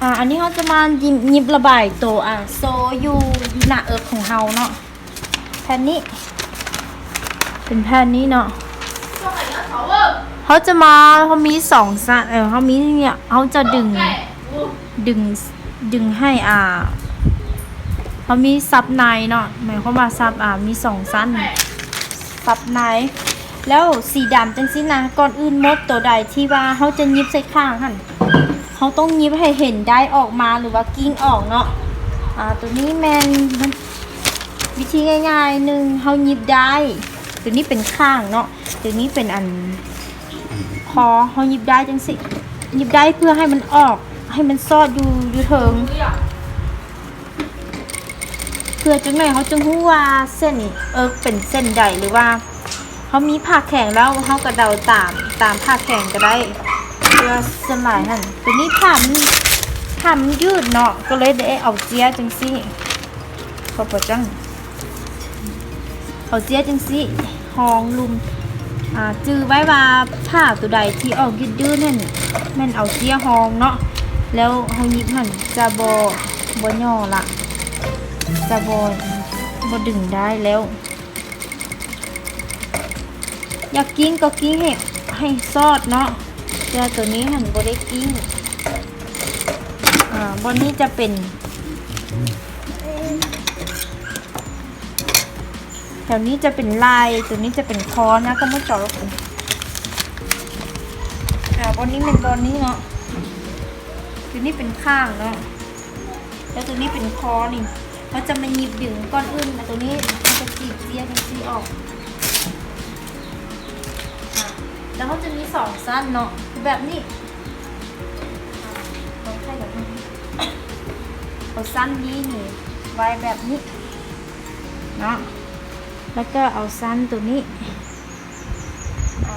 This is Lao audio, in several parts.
ອ່າ ອັນນີ້ເຮົາຈະມາຍິບ ຍິບລະບາຍໂຕ ອ່າ ໂຊຢູ່ ຢູ່ໜ້າເອິກຂອງເຮົາເນາະ. ແຜ່ນນີ້ ເປັນແຜ່ນນີ້ເນາະ. ເຮົາຈະມາ ເຮົາມີສອງຊັ້ນ ເອີ ເຮົາມີ ເຮົາຈະດຶງ ດຶງ ດຶງໃຫ້ ອ່າ ເຮົາມີຊັບໃນເນາະ ໝາຍຄວາມວ່າຊັບ ອ່າ ມີສອງຊັ້ນ ຊັບໃນ. ແລ້ວສີດຳຈັ່ງຊີ້ນະ ກ່ອນອື່ນໝົດ ໂຕໃດທີ່ວ່າເຮົາຈະຍິບໃສ່ຂ້າງຫັ້ນ ເຮົາຕ້ອງຍິບໃຫ້ເຫັນດ້າຍອອກມາ ຫຼືວ່າກິ່ງອອກເນາະ. ອ່າ ໂຕນີ້ແມ່ນ ວິທີງ່າຍໆ ໜຶ່ງ ເຮົາຍິບດ້າຍ ໂຕນີ້ເປັນຂ້າງເນາະ ໂຕນີ້ເປັນອັນຄໍ. ເຮົາຍິບດ້າຍຈັ່ງຊີ້ ຍິບດ້າຍເພື່ອໃຫ້ມັນອອກ ໃຫ້ມັນສອດຢູ່ ຢູ່ເທິງ ເພື່ອຈັ່ງໃດເຮົາຈຶ່ງຮູ້ວ່າເສັ້ນເອິກເປັນເສັ້ນໃດ ຫຼືວ່າເຮົາມີຜ້າແຂງແລ້ວ ເຮົາກະເດົາຕາມ ຕາມຜ້າແຂງກະໄດ້. ເພື່ອສ່ວນຫຼາຍຫັ້ນ ໂຕນີ້ຜ້າມັນ ຜ້າມັນຍືດເນາະ ກະເລີຍໄດ້ເອົາເຈ້ຍຈັ່ງຊີ້ ເພາະຈັ່ງ ເອົາເຈ້ຍຈັ່ງຊີ້ຮອງລຸ່ມ. ອ່າ ຈື່ໄວ້ວ່າຜ້າໂຕໃດທີ່ອອກຍືດໆ ຫັ້ນ ແມ່ນເອົາເຈ້ຍຮອງເນາະ ແລ້ວເຮົາຍິບຫັ້ນຈະບໍ່ ບໍ່ຫຍໍ້ລະ ຈະບໍ່ ບໍ່ດຶງດ້າຍແລ້ວ. ຢາກກິ່ງກໍກິ່ງໃຫ້ ໃຫ້ສອດເນາະ ແຕ່ໂຕນີ້ຫັ້ນບໍ່ໄດ້ກິ່ງ. ອ່າ ບ່ອນນີ້ຈະເປັນ ແຖວນີ້ຈະເປັນໄຫຼ່ ໂຕນີ້ຈະເປັນຄໍນະ ກໍມາຈອດ ອ່າ ບ່ອນນີ້ແມ່ນບ່ອນນີ້ເນາະ ໂຕນີ້ເປັນຂ້າງເນາະ ແລ້ວໂຕນີ້ເປັນຄໍນີ້ ເຮົາຈະມາຫຍິບດຶງ ກ່ອນອື່ນ ໂຕນີ້ເຮົາຈະຈີກເຈ້ຍຈັ່ງຊີ້ອອກ ອ່າ ແລ້ວເຮົາຈະມີສອງຊັ້ນເນາະ ຄືແບບນີ້ ອ່າ ເຮົາໄຂແບບນີ້ ເອົາຊັ້ນນີ້ນີ້ໄວ້ແບບນີ້ເນາະ ແລ້ວກໍເອົາຊັ້ນໂຕນີ້ ອ່າ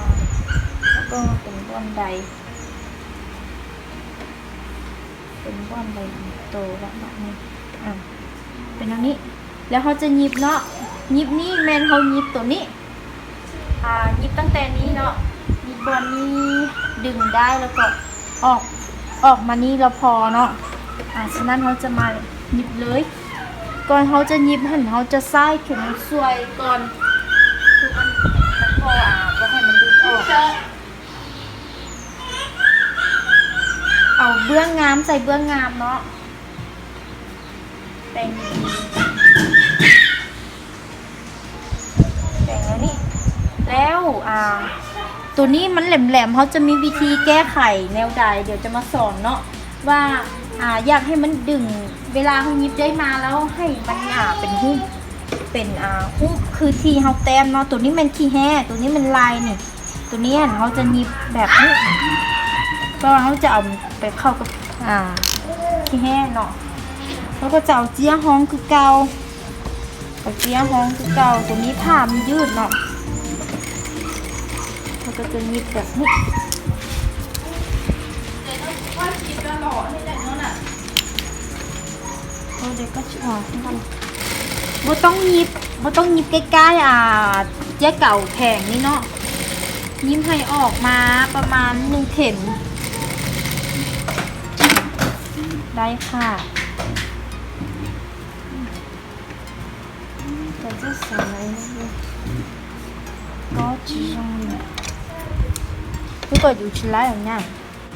ແລ້ວກໍເປັນບ່ອນໃດ ເປັນບ່ອນໃດໂຕລະບາດນີ້ ອ່າ ເປັນແນວນີ້ ແລ້ວເຮົາຈະຫຍິບເນາະ ຫຍິບນີ້ແມ່ນເຮົາຫຍິບໂຕນີ້ ອ່າ ຫຍິບຕັ້ງແຕ່ນີ້ເນາະ ຫຍິບບ່ອນນີ້ ດຶງໄດ້ ແລ້ວກໍອອກ ອອກມານີ້ລະພໍເນາະ. ອ່າ ສະນັ້ນເຮົາຈະມາຫຍິບເລີຍ ກ່ອນເຮົາຈະຫຍິບຫັ້ນ ເຮົາຈະໃຊ້ເຂັມຊ່ວຍກ່ອນ ຄືມັນ ມັນພໍ ອ່າ ບໍ່ໃຫ້ມັນຫຼຸດອອກ. ເອົາເບື້ອງງາມໃສ່ເບື້ອງງາມເນາະ ແປງດີໆ ແປງແນວນີ້ ແລ້ວ ອ່າ ໂຕນີ້ມັນແຫຼມໆ ເຮົາຈະມີວິທີແກ້ໄຂແນວໃດ ດຽວຈະມາສອນເນາະ ວ່າ ອ່າ ຢາກໃຫ້ມັນດຶງ ເວລາເຮົາຫຍິບໄດ້ມາແລ້ວໃຫ້ມັນ ອ່າ ເປັນຮູບ ເປັນ ອ່າ ຮູບຄືທີ່ເຮົາແຕ້ມເນາະ. ໂຕນີ້ແມ່ນຂີ້ແຮ້ ໂຕນີ້ແມ່ນໄລ່ນີ້ ໂຕນີ້ຫັ້ນເຮົາຈະຫຍິບແບບນີ້ ເພາະວ່າເຮົາຈະເອົາໄປເຂົ້າກັບ ອ່າ ຂີ້ແຮ້ເນາະ. ເຮົາກໍຈະເອົາເຈ້ຍຮອງຄືເກົ່າ ເອົາເຈ້ຍຮອງຄືເກົ່າ. ໂຕນີ້ຜ້າມັນຍືດເນາະ ເຮົາກໍຈະຫຍິບແບບນີ້. ໂອເດກໍຊິອອກຄືກັນ ບໍ່ຕ້ອງຫຍິບ ບໍ່ຕ້ອງຫຍິບໃກ້ໆ ອ່າ ເຈ້ຍເກົາແຜງນີ້ເນາະ ຫຍິບໃຫ້ອອກມາປະມານໜຶ່ງເຂັມ ໄດ້ຄ່ະ.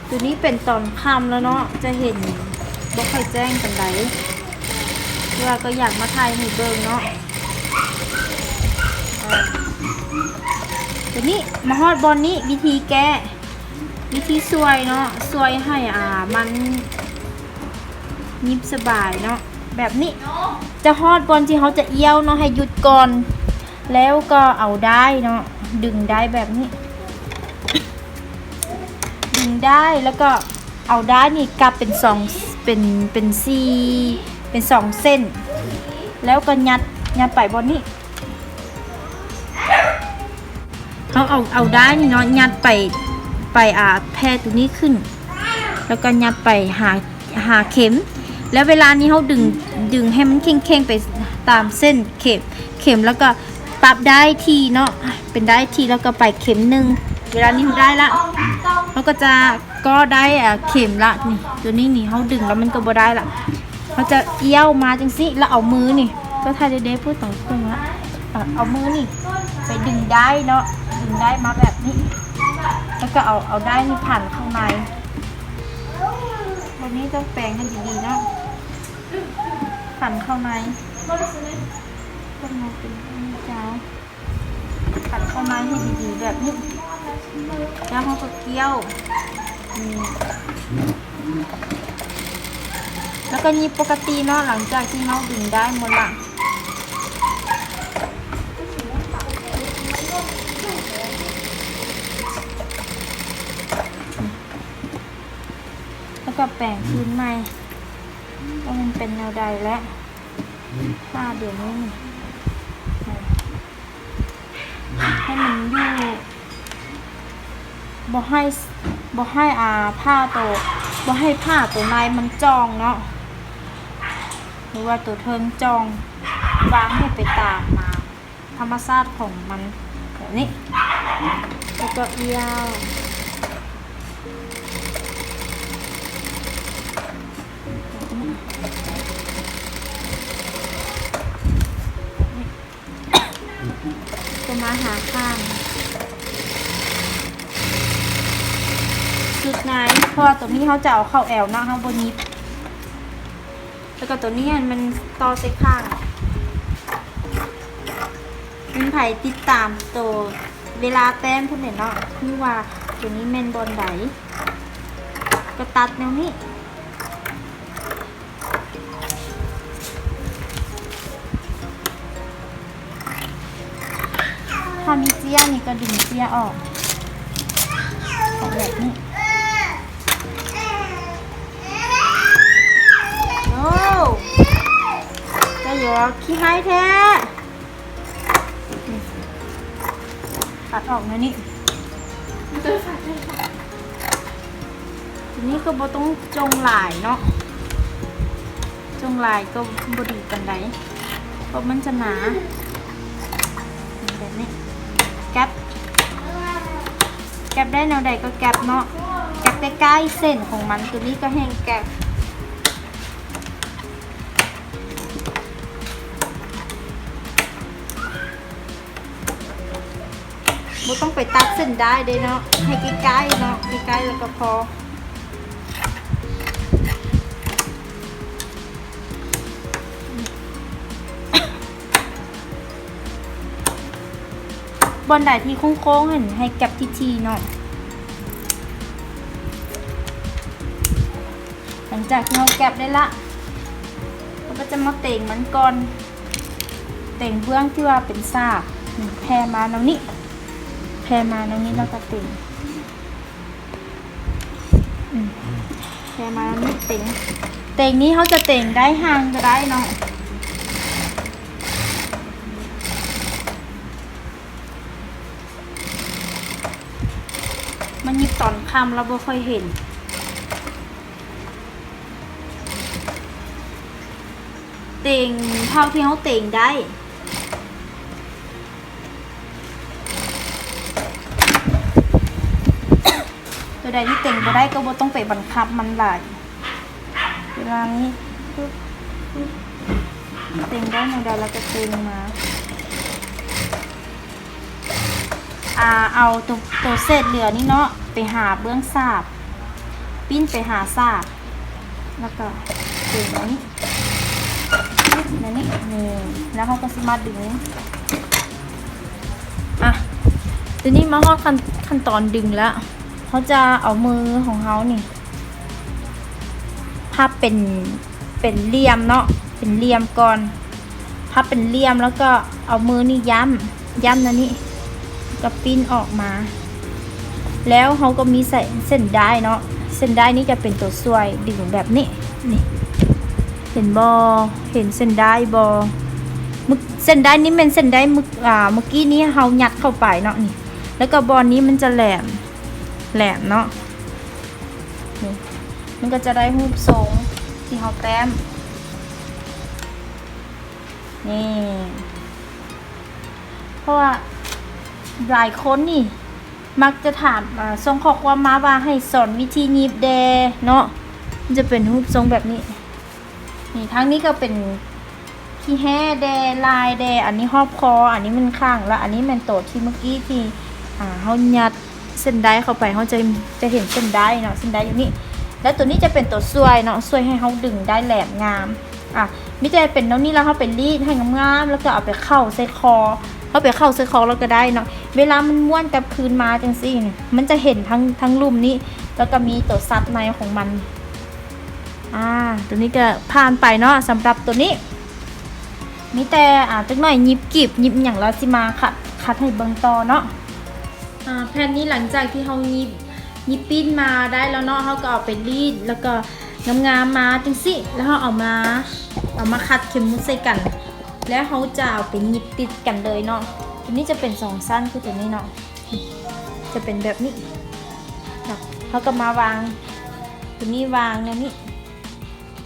ໂຕນີ້ເປັນຕອນຄ່ຳແລ້ວເນາະ ຈະເຫັນບໍ່ຄ່ອຍແຈ້ງປານໃດ ແຕ່ວ່າກໍຢາກມາຖ່າຍໃຫ້ເບິ່ງເນາະ. ເອີ ໂຕນີ້ມາຮອດບ່ອນນີ້ ວິທີແກ້ ວິທີຊ່ວຍເນາະ ຊ່ວຍໃຫ້ ອ່າ ມັນຫຍິບສະບາຍເນາະ ແບບນີ້. ຈະຮອດບ່ອນທີ່ເຮົາຈະອ້ຽວເນາະ ໃຫ້ຢຸດກ່ອນ ແລ້ວກໍເອົາດ້າຍເນາະ ດຶງດ້າຍແບບນີ້ ດຶງດ້າຍ ແລ້ວກໍເອົາດ້າຍນີ້ກັບເປັນສອງ ເປັນ ເປັນສີ່ ເປັນສອງເສັ້ນ ແລ້ວກໍຍັດ ຍັດໄປບ່ອນນີ້. ເຮົາເອົາ ເອົາດ້າຍນີ້ເນາະ ຍັດໄປ ໄປ ອ່າ ແຜ່ໂຕນີ້ຂຶ້ນ ແລ້ວກໍຍັດໄປຫາ ຫາເຂັມ ແລ້ວເວລານີ້ເຮົາດຶງ ດຶງໃຫ້ມັນເຄັ່ງໆ ໄປຕາມເສັ້ນເຂັມ ເຂັມ ແລ້ວກໍປັບດ້າຍທີ່ເນາະ ເປັນດ້າຍທີ່ ແລ້ວກໍໄປເຂັມໜຶ່ງ ເວລານີ້ເຮົາໄດ້ລະ ເຮົາກໍຈະກໍໄດ້ ອ່າ ເຂັມລະ ນີ້ ຕົວນີ້ນີ້ ເຮົາດຶງແລ້ວມັນກໍບໍ່ໄດ້ລະ ເຮົາຈະອ້ຽວມາຈັ່ງຊີ້ ແລ້ວເອົາມືນີ້ ກໍຖ້າເດ້ໆ ເອົາມືນີ້ໄປດຶງດ້າຍເນາະ ດຶງດ້າຍມາແບບນີ້ ແລ້ວກໍເອົາ ເອົາດ້າຍນີ້ຜັນເຂົ້າໃນ ຕົວນີ້ຕ້ອງແປງໃຫ້ດີໆ ເນາະ ຜັນເຂົ້າໃນ ເປັນເຈົ້າ ຜັນເຂົ້າໃນໃຫ້ດີໆ ແບບນີ້ ແລ້ວເຮົາກໍກ້ຽວ ນີ້ ແລ້ວກໍຫຍິບປົກກະຕິເນາະ ຫຼັງຈາກທີ່ເຮົາດຶງດ້າຍໝົດລະ ແລ້ວກໍແປງຄືນໃໝ່ ວ່າມັນເປັນແນວໃດແລ້ວ ຜ້າດຽວນີ້ນີ້ ໃຫ້ມັນຢູ່ ບໍ່ໃຫ້ ບໍ່ໃຫ້ ອ່າ ຜ້າໂຕ ບໍ່ໃຫ້ຜ້າໂຕໃນມັນຈ່ອງເນາະ ຫຼືວ່າໂຕເທິງຈ່ອງ ວາງໃຫ້ໄປຕາມ ອ່າ ທຳມະຊາດຂອງມັນ ແບບນີ້ ແລ້ວກໍອ້ຽວ ແບບນີ້ ແບບນີ້ ກໍມາຫາຂ້າງ ສຸດໃນ ເພາະວ່າຕົວນີ້ເຮົາຈະເອົາເຂົ້າແອວເນາະ ເຮົາບໍ່ຫຍິບ ແລ້ວກໍຕົວນີ້ມັນຕໍ່ໃສ່ຂ້າງ ແມ່ນໃຜຕິດຕາມໂຕເວລາແຕ້ມພຸ້ນແຫຼະເນາະ ຮູ້ວ່າຕົວນີ້ແມ່ນບ່ອນໃດ ກໍຕັດແນວນີ້ ຖ້າມີເຈ້ຍນີ້ກໍດຶງເຈ້ຍອອກ ອອກແບບນີ້ ໂອ້ ໄດ້ຢູ່ ຂີ້ຮ້າຍແທ້. ນີ້ ຕັດອອກແນວນີ້ ທີນີ້ກໍບໍ່ຕ້ອງຈົ່ງຫຼາຍເນາະ ຈົ່ງຫຼາຍກໍບໍ່ດີປານໃດ ເພາະມັນຈະໜາ ແບບນີ້ ແກັບ ແກັບໄດ້ແນວໃດກໍແກັບເນາະ ແກັບໃກ້ໆເສັ້ນຂອງມັນ ໂຕນີ້ກໍແຮ່ງແກັບ. ບໍ່ຕ້ອງໄປຕັດເສັ້ນດ້າຍເດ້ເນາະ ໃຫ້ໃກ້ໆເນາະ ໃກ້ໆແລ້ວກໍພໍ ບ່ອນໃດທີ່ໂຄ້ງໆຫັ້ນໃຫ້ແກັບຖີ່ໆເນາະ. ຫຼັງຈາກທີ່ເຮົາແກັບໄດ້ລະ ເຮົາກໍຈະມາເຕັງມັນກ່ອນ ເຕັງເບື້ອງທີ່ວ່າເປັນສາກ ແຜ່ມາແນວນີ້ ແຜ່ມາແນວນີ້ແລ້ວກໍເຕັງ ອືມ ແຜ່ມາແນວນີ້ເຕັງ ເຕັງນີ້ເຮົາຈະເຕັງໄດ້ຫ່າງກໍໄດ້ເນາະ ມາຫຍິບຕອນຄ່ຳແລ້ວບໍ່ຄ່ອຍເຫັນ. ເຕັງເທົ່າທີ່ເຮົາເຕັງໄດ້ ໂຕໃດທີ່ເຕັງບໍ່ໄດ້ກໍບໍ່ຕ້ອງໄປບັງຄັບມັນຫຼາຍ ເວລານີ້ ເຕັງໄດ້ແນວໃດລະກະເຕັງມາ. ອາ ເອົາໂຕ ໂຕເສດເຫຼືອນີ້ເນາະ ໄປຫາເບື້ອງສາກ ປີ້ນໄປຫາສາກ ແລ້ວກໍເປັນແນວນີ້ ແນວນີ້ ນີ້ ແລ້ວເຮົາກໍຊິມາດຶງ ອາ ທີນີ້ມາຮອດຂັ້ນ ຂັ້ນຕອນດຶງແລ້ວ ເຮົາຈະເອົາມືຂອງເຮົານີ້ ພັບເປັນ ເປັນຫຼ່ຽມເນາະ ເປັນຫຼ່ຽມກ່ອນ ພັບເປັນຫຼ່ຽມ ແລ້ວກໍເອົາມືນີ້ຢ້ຳ ຢ້ຳແນວນີ້ ແລ້ວກໍປີ້ນອອກມາ ແລ້ວເຮົາກໍມີເສັ້ນ ເສັ້ນດ້າຍເນາະ ເສັ້ນດ້າຍນີ້ຈະເປັນຕົວຊ່ວຍດຶງແບບນີ້ ນີ້ ເຫັນບໍ່ ເຫັນເສັ້ນດ້າຍບໍ່ ເສັ້ນດ້າຍນີ້ແມ່ນເສັ້ນດ້າຍ ອາ ເມື່ອກີ້ນີ້ເຮົາຍັດເຂົ້າໄປເນາະ ນີ້ ແລ້ວກໍບ່ອນນີ້ມັນຈະແຫຼມ ແຫຼມເນາະ ນີ້ ມັນກໍຈະໄດ້ຮູບຊົງທີ່ເຮົາແຕ້ມ ນີ້ ເພາະວ່າຫຼາຍຄົນນີ້ ມັກຈະຖາມ ອາ ສົ່ງຂໍ້ຄວາມມາວ່າໃຫ້ສອນວິທີຫຍິບແດ່ເນາະ. ມັນຈະເປັນຮູບຊົງແບບນີ້. ນີ້ ທາງນີ້ກໍເປັນຂີ້ແຮ່ແດ່ ລາຍແດ່. ອັນນີ້ຮອບຄໍ, ອັນນີ້ແມ່ນຂ້າງ ແລະ ອັນນີ້ແມ່ນໂຕທີ່ເມື່ອກີ້ທີ່ ອາ ເຮົາຍັດເສັ້ນໄດ້ເຂົ້າໄປ, ເຮົາຈະ ຈະເຫັນເສັ້ນໄດ້ເນາະ, ເສັ້ນໄດ້ຢູ່ນີ້. ແລ້ວໂຕນີ້ຈະເປັນໂຕຊ່ວຍເນາະ, ຊ່ວຍໃຫ້ເຮົາດຶງໄດ້ແຫຼມງາມ. ອາ ມີແຕ່ເປັນແນວນີ້ ແລ້ວເຮົາໄປລີດໃຫ້ງາມໆ ແລ້ວກໍເອົາໄປເຂົ້າໃສ່ຄໍ, ເຮົາໄປເຂົ້າໃສ່ຄໍແລ້ວກໍໄດ້ເນາະ. ເວລາມັນມ້ວນກັບຄືນມາຈັ່ງຊີ້ນີ້ ມັນຈະເຫັນທັງ ທັງລຸ່ມນີ້ ແລ້ວກໍມີໂຕຊັບໃນຂອງມັນ. ອາ ໂຕນີ້ກໍຜ່ານໄປເນາະ. ສຳລັບໂຕນີ້ ມີແຕ່ ອາ ຈັກໜ້ອຍຫຍິບກີບ ຫຍິບຫຍັງ ແລ້ວຊິມາຂັດ ຂັດໃຫ້ເບິ່ງຕໍ່ເນາະ. ອາ ແຜ່ນນີ້ຫຼັງຈາກທີ່ເຮົາຫຍິບ ຫຍິບປີ້ນມາໄດ້ແລ້ວເນາະ, ເຮົາກໍເອົາໄປລີດ ແລ້ວກໍງາມໆມາຈັ່ງຊີ້ ແລ້ວເຮົາເອົາມາ ເອົາມາຂັດເຂັມໝຸດໃສ່ກັນ ແລ້ວເຮົາຈະເອົາໄປຫຍິບຕິດກັນເລີຍເນາະ. ໂຕນີ້ຈະເປັນສອງຊັ້ນ ຄືໂຕນີ້ເນາະ, ຈະເປັນແບບນີ້ເນາະ. ເຮົາກໍມາວາງ ໂຕນີ້ວາງແນວນີ້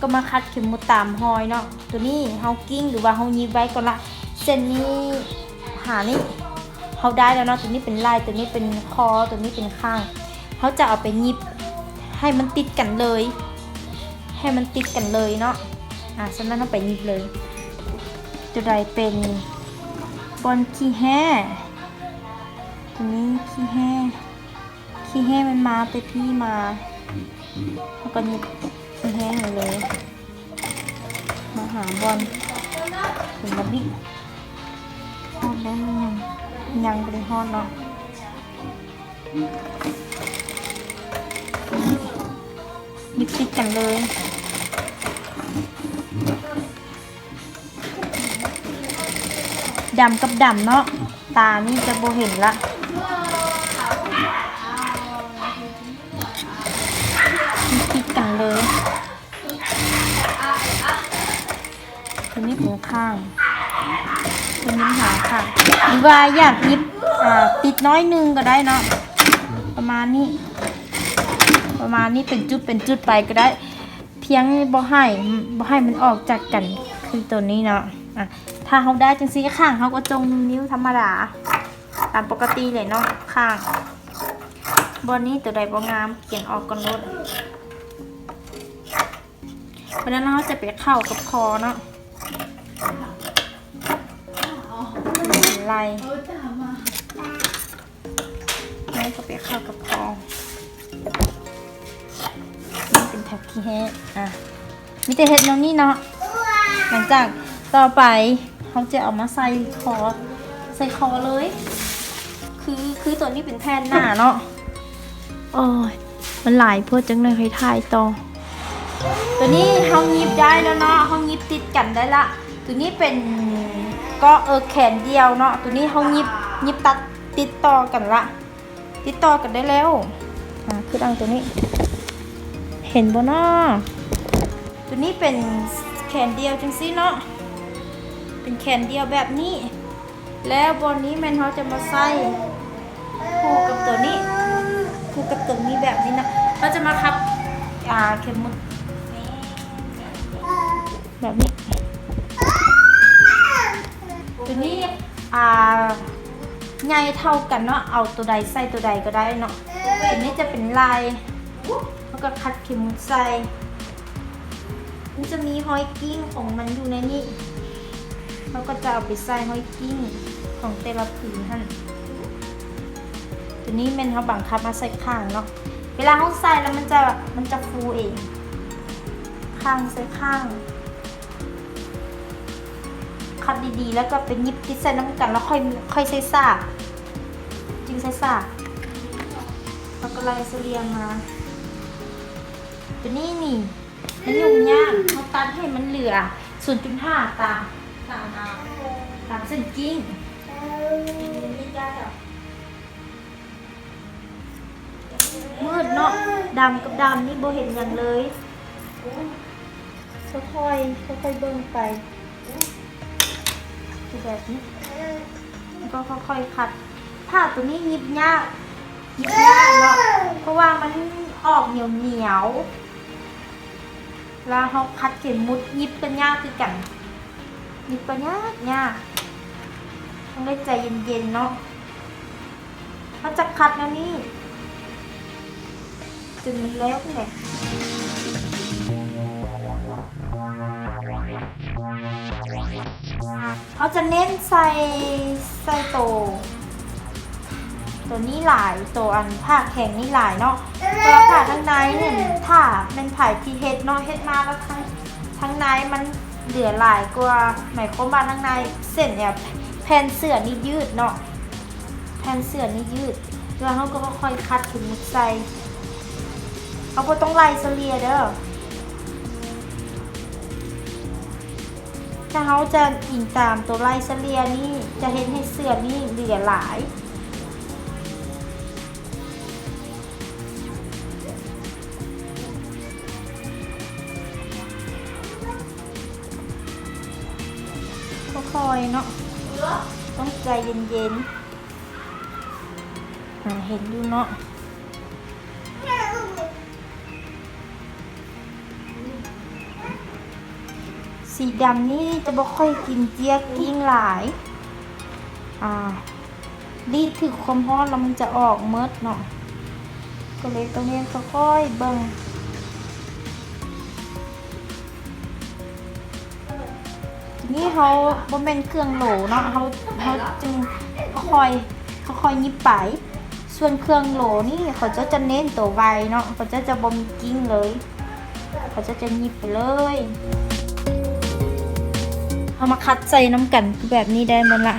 ກໍມາຂັດເຂັມໝຸດຕາມຮອຍເນາະ. ໂຕນີ້ເຮົາກິ້ງ ຫຼືວ່າເຮົາຫຍິບໄວ້ກ່ອນລະ. ເສັ້ນນີ້ຫານີ້ ເຮົາໄດ້ແລ້ວເນາະ. ໂຕນີ້ເປັນໄລ່, ໂຕນີ້ເປັນຄໍ, ໂຕນີ້ເປັນຂ້າງ. ເຮົາຈະເອົາໄປຫຍິບໃຫ້ມັນຕິດກັນເລີຍ, ໃຫ້ມັນຕິດກັນເລີຍເນາະ. ອາ ສະນັ້ນເຮົາໄປຫຍິບເລີຍ. ໂຕໃດເປັນບ່ອນຂີ້ແຮ່? ໂຕນີ້ຂີ້ແຮ່. ຂີ້ແຮ່ມັນມາແຕ່ພີ້ມາ ເຮົາກໍຫຍິບຂີ້ແຮ່ໃຫ້ເລີຍ. ມາຫາບ່ອນເປັນບັດນີ້ ຮອດແລ້ວຍັງ? ຍັງບໍ່ໄດ້ຮອດເນາະ. ຫຍິບຕິດກັນເລີຍ. ດຳກັບດຳເນາະ, ຕານີ້ຈະບໍ່ເຫັນລະ. ຕິດກັນເລີຍ. ໂຕນີ້ເປັນຂ້າງ, ໂຕນີ້ຫາຂ້າງ ຫຼືວ່າຢາກຫຍິບ ອາ ຕິດໜ້ອຍໜຶ່ງກໍໄດ້ເນາະ, ປະມານນີ້ ປະມານນີ້ ເປັນຈຸດເປັນຈຸດໄປກໍໄດ້. ພຽງບໍ່ໃຫ້ ບໍ່ໃຫ້ມັນອອກຈາກກັນ ຄືໂຕນີ້ເນາະ. ອາ ຖ້າເຮົາໄດ້ຈັ່ງຊີ້ ຂ້າງເຮົາກໍຈົ່ງໜຶ່ງນິ້ວທຳມະດາ ຕາມປົກກະຕິເລີຍເນາະ. ຂ້າງບ່ອນນີ້ ໂຕໃດບໍ່ງາມ ຂຽນອອກກ່ອນໂລດ. ບັດນັ້ນເຮົາຈະໄປເຂົ້າກັບຄໍເນາະ, ໄລ່ ແລ້ວກໍໄປເຂົ້າກັບຄໍ. ນີ້ເປັນແທັບທີ່ແຮະ ອາ ມີແຕ່ເຮັດແນວນີ້ເນາະ. ຫຼັງຈາກຕໍ່ໄປເຮົາຈະເອົາມາໃສ່ຄໍ ໃສ່ຄໍເລີຍ. ຄື ຄືໂຕນີ້ເປັນແຜ່ນໜ້າເນາະ. ໂອ້ຍ ມັນຫຼາຍໂພດ, ຈັກໜ້ອຍຄ່ອຍຖ່າຍຕໍ່. ໂຕນີ້ເຮົາຫຍິບໄດ້ແລ້ວເນາະ, ເຮົາຫຍິບຕິດກັນໄດ້ລະ. ໂຕນີ້ເປັນເກາະ ເອີ ແຂນດຽວເນາະ. ໂຕນີ້ເຮົາຫຍິບ ຫຍິບຕັດຕິດຕໍ່ກັນລະ, ຕິດຕໍ່ກັນໄດ້ແລ້ວ. ອາ ຄືດັ່ງໂຕນີ້ ເຫັນບໍ່ເນາະ? ໂຕນີ້ເປັນແຂນດຽວຈັ່ງຊີ້ເນາະ, ເປັນແຂນດຽວແບບນີ້. ແລ້ວບ່ອນນີ້ແມ່ນເຮົາຈະມາໃສ່ຄູ່ກັບໂຕນີ້, ຄູ່ກັບໂຕນີ້ແບບນີ້ນະ. ເຮົາຈະມາຂັດ ອາ ເຂັມໝຸດແບບນີ້. ໂຕນີ້ ອາ ໃຫຍ່ເທົ່າກັນເນາະ, ເອົາໂຕໃດໃສ່ໂຕໃດກໍໄດ້ເນາະ. ໂຕນີ້ຈະເປັນໄລ່ ເຮົາກໍຂັດເຂັມໝຸດໃສ່. ມັນຈະມີຮອຍກິ້ງຂອງມັນຢູ່ໃນນີ້, ເຮົາກໍຈະເອົາໄປໃສ່ຮອຍກິ້ງຂອງແຕ່ລະຜືນຫັ້ນ. ໂຕນີ້ແມ່ນເຮົາບັງຄັບມາໃສ່ຂ້າງເນາະ, ເວລາເຮົາໃສ່ແລ້ວມັນຈະ ມັນຈະຟູເອງ. ຂ້າງໃສ່ຂ້າງ, ຂັດດີໆ ແລ້ວກໍໄປຫຍິບຕິດໃສ່ນຳກັນ ແລ້ວຄ່ອຍ ຄ່ອຍໃສ່ສາກ, ຈຶ່ງໃສ່ສາກ. ເຮົາກໍໄລ່ສະເລ່ຍມາ. ໂຕນີ້ນີ້ ມັນຫຍຸ້ງຍາກ, ເຮົາຕັດໃຫ້ມັນເຫຼືອສູນຈຸດຫ້າຕາມ ຕາມ ຕາມເສັ້ນກິ້ງ. ມືດເນາະ, ດຳກັບດຳນີ້ບໍ່ເຫັນຫຍັງເລີຍ. ຄ່ອຍໆ ຄ່ອຍໆເບິ່ງໄປ ຄືແບບນີ້. ແລ້ວກໍຄ່ອຍໆຂັດ. ຜ້າໂຕນີ້ຫຍິບຍາກ, ຫຍິບຍາກເນາະ, ເພາະວ່າມັນອອກໜຽວໆ ແລ້ວເຮົາຂັດເຂັມໝຸດຫຍິບກໍຍາກຄືກັນ, ຫຍິບກໍຍາກ ຍາກ, ຕ້ອງໄດ້ໃຈເຢັນໆເນາະ. ເຮົາຈະຄັດແນວນີ້ ຈົນມັນແຫຼກນີ້ແຫຼະ. ເຮົາຈະເນັ້ນໃສ່ ໃສ່ໂຕ ໂຕນີ້ຫຼາຍ ໂຕອັນຜ້າແຂງນີ້ຫຼາຍເນາະ ເພາະວ່າຜ້າທາງໃນນີ້ ຖ້າແມ່ນໃຜທີ່ເຮັດເນາະ ເຮັດມາແລ້ວທາງ ທາງໃນມັນເຫຼືອຫຼາຍກວ່າ ໝາຍຄວາມວ່າທາງໃນເສັ້ນແບບແຜ່ນເສື້ອນີ້ຍືດເນາະ ແຜ່ນເສື້ອນີ້ຍືດ ແລ້ວເຮົາກໍຄ່ອຍຄັດເຂັມໝຸດໃສ່ ເຮົາບໍ່ຕ້ອງໄລ່ສະເລ່ຍເດີ. ຖ້າເຮົາຈະອີງຕາມໂຕໄລ່ສະເລ່ຍນີ້ ຈະເຮັດໃຫ້ເສື້ອນີ້ເຫຼືອຫຼາຍ. ຄ່ອຍໆເນາະ ຕ້ອງໃຈເຢັນໆ ອາ ເຫັນຢູ່ເນາະ. ສີດຳນີ້ຈະບໍ່ຄ່ອຍກິນເຈ້ຍກິ່ງຫຼາຍ ອາ ລີດຖືກຄວາມຮ້ອນແລ້ວມັນຈະອອກໝົດເນາະ ກໍເລີຍຕ້ອງເຮັດຄ່ອຍໆເບິ່ງ. ນີ້ເຮົາບໍ່ແມ່ນເຄື່ອງໂຫຼເນາະ ເຮົາ ເຮົາຈຶ່ງຄ່ອຍ ຄ່ອຍໆຫຍິບໄປ. ສ່ວນເຄື່ອງໂຫຼນີ້ ເຂົາເຈົ້າຈະເນັ້ນໂຕໄວເນາະ ເຂົາເຈົ້າຈະບໍ່ມີກິ່ງເລີຍ ເຂົາເຈົ້າຈະຫຍິບໄປເລີຍ. ເຮົາມາຄັດໃສ່ນຳກັນຄືແບບນີ້ໄດ້ໝົດລະ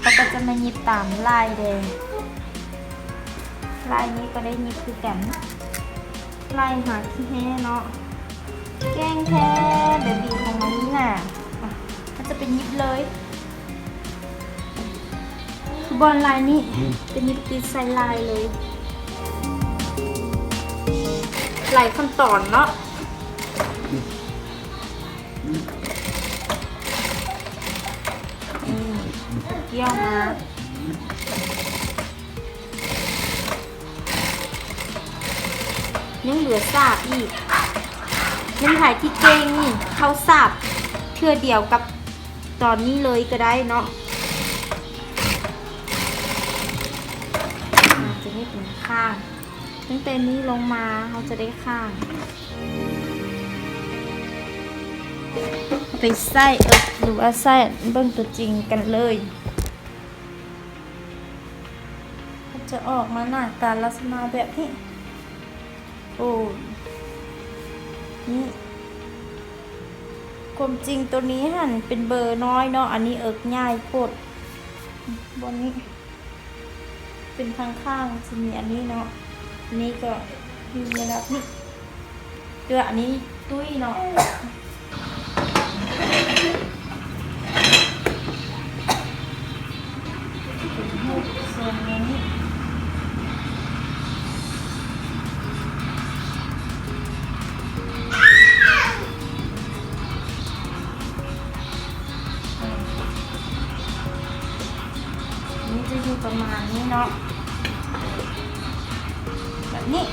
ເຮົາກໍຈະມາຫຍິບຕາມລາຍແດງ ລາຍນີ້ກໍໄດ້ຫຍິບຄືກັນ ລາຍຫາຂີ້ແຮ່ເນາະ. ເກັ່ງແທ້ເບບີຂອງມາມີນາ ອະ ເຮົາຈະໄປຫຍິບເລີຍ ຄືບ່ອນລາຍນີ້ ໄປຫຍິບຕິດໃສ່ລາຍເລີຍ ຫຼາຍຂັ້ນຕອນເນາະ ອືມ ກ້ຽວມາ. ຍັງເຫຼືອສາບອີກ ແມ່ນໃຜທີ່ເກັ່ງນີ້ ເຂົ້າສາບເທື່ອດຽວກັບຕອນນີ້ເລີຍກໍໄດ້ເນາະ ອາ ຈະເຮັດເປັນຂ້າງ ຕັ້ງແຕ່ນີ້ລົງມາເຮົາຈະໄດ້ຂ້າງ ເອົາໄປໃສ່ເອິກ ຫຼືວ່າໃສ່ເບິ່ງຕົວຈິງກັນເລີຍ. ມັນຈະອອກມາໜ້າຕາລັກສະນະແບບນີ້ ໂອ້ ນີ້ ຄວາມຈິງໂຕນີ້ຫັ້ນເປັນເບີນ້ອຍເນາະ ອັນນີ້ເອິກໃຫຍ່ໂພດ ບ່ອນນີ້ເປັນຂ້າງໆ ຊິມີອັນນີ້ເນາະ ອັນນີ້ກໍຢູ່ລະດັບນີ້. ເທື່ອອັນນີ້ຕຸ້ຍເນາະ ເປັນຮູບຊົງແນວນີ້ ນີ້ຈະຢູ່ປະມານນີ້ເນາະ ແບບນີ້.